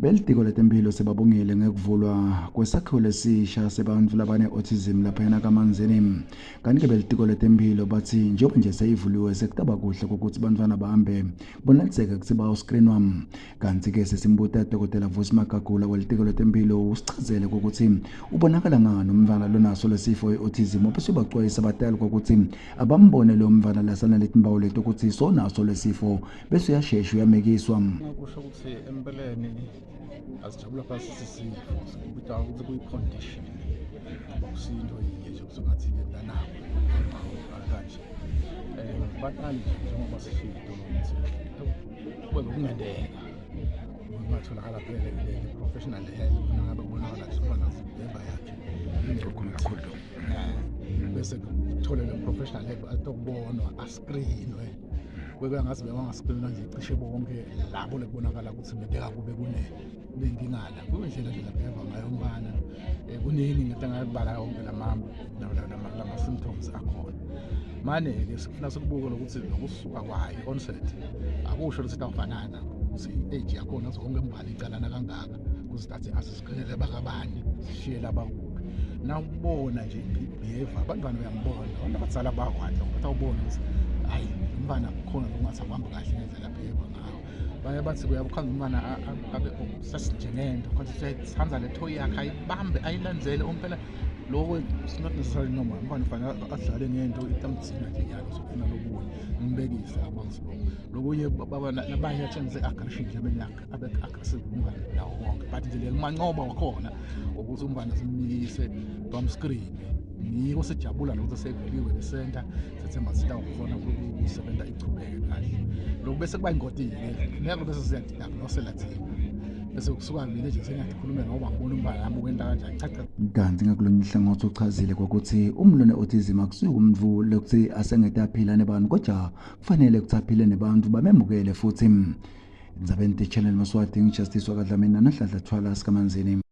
Belitiko letemphilo sebabongile ngekuvulwa kwesakhiwo lesisha sebantfu labane-autism laphayana kaManzini. Kanti-ke belitiko letemphilo batsi njengoba nje seyivuliwe sekutaba kuhle kokuthi bantfwana bahambe bonaliseke kutsi bawuskrinwa. Kanti-ke sesimbuta Dokotela Vusi Magagula welitiko letemphilo usichazele kokuthi ubonakala ngani umntfwana lonaso lesifo i-autism wabese ubacwayisa batali kokuthi abambone lo mntfwana lasanaletimpawu leti ukuthi sonaso lesifo bese uyashesha uyamikiswa. Ngakusho ukuthi empeleni asijabula phasi sisifo sikubita ukuthi kuyi-condition ngoba kusinto yinye nje kusungathi nako kanje um batali nje njengoba sishilo ukuthi kube bekungenteka kungatholakala phela le professional help nangabe kubonakala ukuthi kuba nazo leva yakhe Ukhuluma kakhulu lo. Bese kuthole le professional help atokubonwa askrinwe kweke ngazi bebangaskrinwa nje cishe bonke labo lekubonakala ukuthi ngenteka kube kune nenkingana kuyindlela nje labheva ngayo umfana um kuningi ngento engayibala yonke lama-symptoms akhona. Mane-ke sifuna sikubuke lokuthi lokusuka kwayo i-onset akusho ukuthi itawufanana ukuthi i-age yakhona zonke mbali icalana kangaka kuze athi asisiqinele bakabani sishiye labakuphi. Nawubona nje i-behavior abantwana uyambona, abantu abadzala bakwati lokho, batawubona ukuthi hhayi umntwana kukhona lokungathi akuhambi kahle ngendlela abehave ngayo. Baye bathi uyabukhanga umntwana abe obsessed nje ngento kodwa usayithanda le toy yakhe ayibambe ayilandzele umpela. Lokho it's not necessarily normal. Umntwana ufanele adlale ngento itamdzinga nje nyalo sokufuna lokunye ngibekise abanzi lokho. Lokunye baba nabanye atshengise i-aggression nje abe aggressive umntwana nawo wonke, but nje le mancoba wakhona ukuthi umntwana simnikise bamscreen ngiko sijabula lokho sekuvuliwe le center, sethemba sitawukhona ukusebenza ichubeke kahle. Lokhu bese kuba ingoti-ke ngeke bese siyadiagnosela thina bese kusuka mina nje sengiyakhuluma ngoba ngibona umntwana nami ukwenta kanjani, cha cha. Kanti ngakulonye uhlangothi uchazile kwakuthi umlwane ne-autism akusuye umntfu lokuthi asengete aphila nebantu kodwa kufanele ukuthi aphile nebantu bamemukele futhi. Endzabeni Channel Maswati ngiJustice wakaDlamini naNhlanhla Thwala sikaManzini.